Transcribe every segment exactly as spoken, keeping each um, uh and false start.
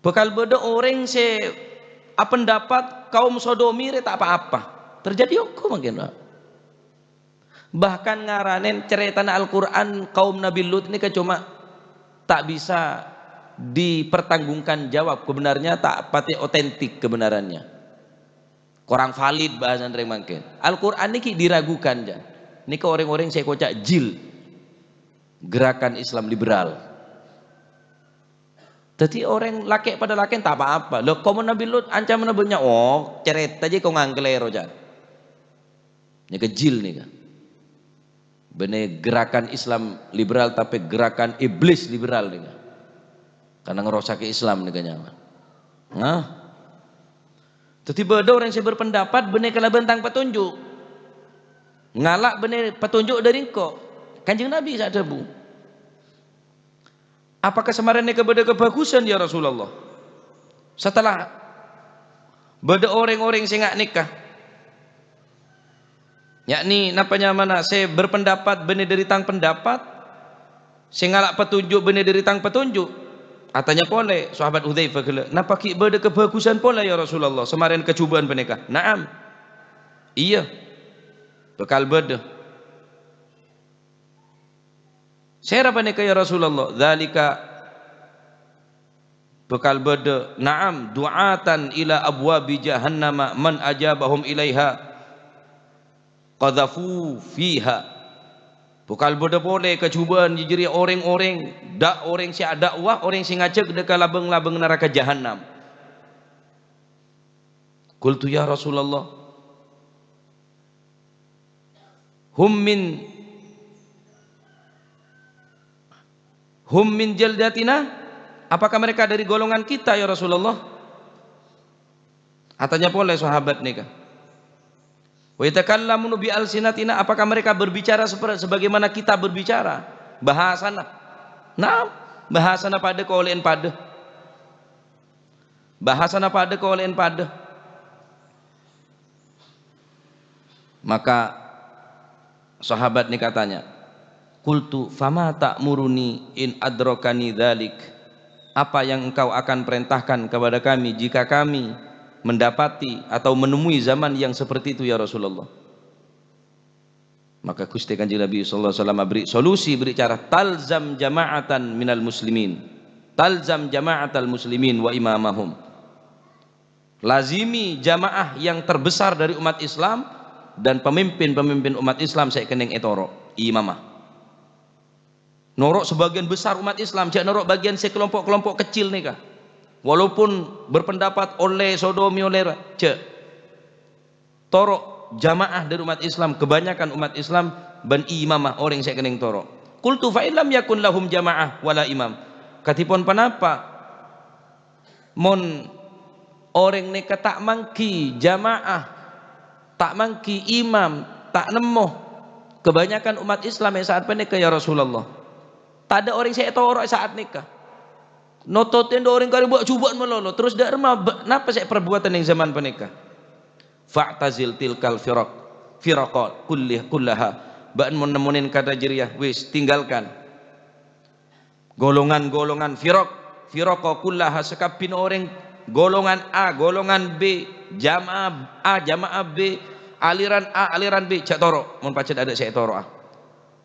Bhâkal bâdâ orèng sè apendapat kaum sodomi rè ta' pa-apa. Terjadi ongghu mangkèn, Pak. Bahkan ngaranè carètana Al-Qur'an kaum Nabi Lut nèka coma ta' bisa dipertanggungjawab, kebenarnya ta' patè otentik kebenarannya. Korang valid bahasana rèng mangkèn. Al-Qur'an nèka diragukan, jhâ'. Nèka orèng-orèng sè èkoca' JIL, Gerakan Islam Liberal. Dhâddhi orèng lakè' padâ lakè' ta' pa-apa. Lho, kaum Nabi Lut ancamanna bânnya', oh, carèta jiyâ kong ngalèro, jhâ'. Nèka JIL nèka. Bânnè Gerakan Islam Liberal, tapè gerakan iblis liberal nèka. Karena ngerosak Islam nèka nyaman. Nah. Dhâddhi bâdâ orèng sè berpendapat bânnè kalabân tang petunjuk. Ngala' bânnè petunjuk dâri engko'. Kanjeng Nabi sè adhâbu, "Apakah samarèna nèka bâdâ kabhâghusân, ya Rasulullah? Setelah bâdâ orèng-orèng sè nga' nèka, yakni napa nyamana sè berpendapat bânnè dâri tang pendapat, sè ngala' petunjuk bânnè dâri tang petunjuk?" Atanya polè sahabat Hudzaifah ghellâ', "Napa ghi' bâdâ kabhâghusân polè, ya Rasulullah, samarèna kajhubâ'ân panèka?" "Na'am." "Iyâ, bhâkal bâdâ." "Sèra panèka, ya Rasulullah?" "Dzalika bhâkal bâdâ, na'am, du'atan ila abwabi jahannama man ajabahum ilaiha qadzafu fiha." Bhâkal bâdâ polè kajhubâ'ân jârèya orèng-orèng, dâ', orèng sè adâ'wah, orèng sè ngajhâk dâ' ka labâng-labâng naraka jahannam. Qultu, "Ya Rasulullah, hum min, hum min jaldatina? Apakah mereka dari golongan kita, ya Rasulullah?" Atanya polè sahabat nèka. "Wa yatakallamuna bi alsinatina? Apakah mereka berbicara seper-, sebagaimana kita berbicara?" Bahasana. Nah, bahasana padâ, kaulâ padâ. Bahasana padâ, kaulâ padâ. Maka sahabat nèka tanya, "Qultu, fama ta'muruni in adrakani dzalik? Apa yang engkau akan perintahkan kepada kami jika kami mendapati atau menemui zaman yang seperti itu, ya Rasulullah?" Maka Ghustè Kanjeng Nabi sallallahu alaihi wasallam aberri' solusi, beri cara, "Talzam jama'atan minal muslimin. Talzam jama'atal muslimin wa imamahum." Lazimi jamaah yang terbesar dari umat Islam dan pemimpin-pemimpin umat Islam sè kennèng ètoro', imamah. Noro' sebagian besar umat Islam, jhâ' noro' bagian sè kelompok-kelompok kecil nèka. Walaupun berpendapat ollè sodomi ollè ra-, jhâ'. Toro' jamaah dâri umat Islam, kebanyakan umat Islam bân imamah orèng sè kennèng toro'. Qultu fa in lam yakun lahum jamaah wala imam. Kadhipon ponapa mon orèng nèka ta' mangghi jamaah, ta' mangghi imam, ta' nemmo kebanyakan umat Islam è sa'at panèka, ya Rasulullah? Tadâ' orèng sè ètoro' è sa'at nèka. Nototè dâ' orèng karè bâ'-jhubâ'ân malolo. Terros dâ' remma bâ-, napa sè èparbuwât neng zaman panèka? "Fa'tazil tilkal firaq, firaqa kulli-, kullaha." Bâ'na mon nemmonè kantha jârèya, wis, tinggalkan. Golongan-golongan firaq, firaqa kullaha, sakabbhiyânna orèng, golongan A, golongan B, jamaah A, jamaah B, aliran A, aliran B, jhâ' toro', mon pajhât adâ' sè ètoro'a.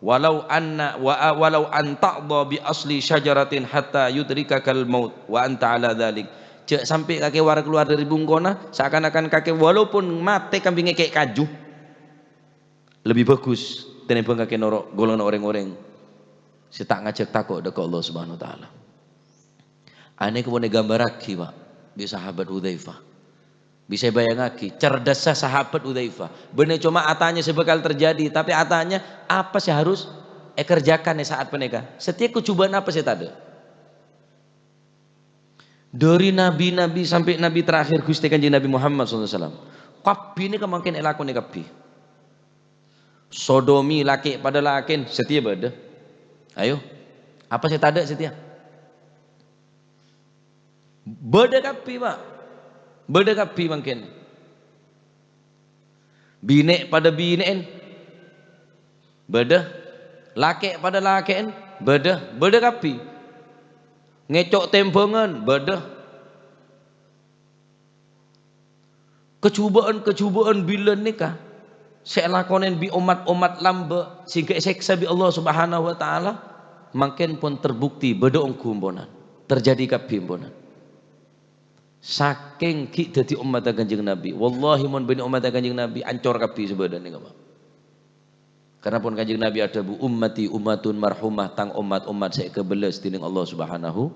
"Walau anna, wa, walau an ta'dha bi asli syajaratin hatta yudrikakal maut, wa anta ala dzalik." Jhâ' sampè' kakè wara kalowar dâri bungkona, seakan-akan kakè walaupun matè kambingngè kè' kaju. Lebbi bhâghus tènèmbhâng kakè noro' golonganna orèng-orèng sè ta' ngajhâk tako' dâ' ka Allah Subhanahu wa Ta'ala. Anèka pon èghâmbhârraghi, Pak, bi' sahabat Hudzaifah. Bisa èbâjângngaghi cerdhâssa sahabat Hudzaifah. Bânnè coma atanya sè bhâkal terjadi, tapè atanya apa sè harus èkerjakan è sa'at panèka. Satèya kajhubâ'ân apa sè tadâ'. Dâri nabi-nabi sampè' nabi terakhir Ghustè Kanjeng Nabi Muhammad sallallahu alaihi wasallam, kabbhi nèka mangkèn èlakonè kabbhi. Sodomi lakè' padâ lakè', satèya bâdâ. Ayo, apa sè tadâ' satèya? Bâdâ kabbhi, Pak. Bâdâ kabbhi mangkèn. Binè' padâ binè'èn, bâdâ. Lakè' padâ lakè'èn, bâdâ. Bâdâ kabbhi. Ngèco' tèmbhângan, bâdâ. Kajhubâ'ân-kajhubâ'ân bilân nèka sè èlakonè bi' ommat-ommat lambâ' sehingga èsèksa bi' Allah Subhanahu wa Ta'ala, mangkèn pon terbukti bâdâ ongghu emponan. Terjadi kabbhi emponan. Sakèng ghi' dhâddhi ommatta Kanjeng Nabi. Wallahi, mon bânnè ommatta Kanjeng Nabi, ancor kabbhi sè bâdâ nèka, Pak. Karna pon Kanjeng Nabi adhâbu, "Ummati ummatun marhumah," tang ommat-ommat sè èkabellâs dèning Allah Subhanahu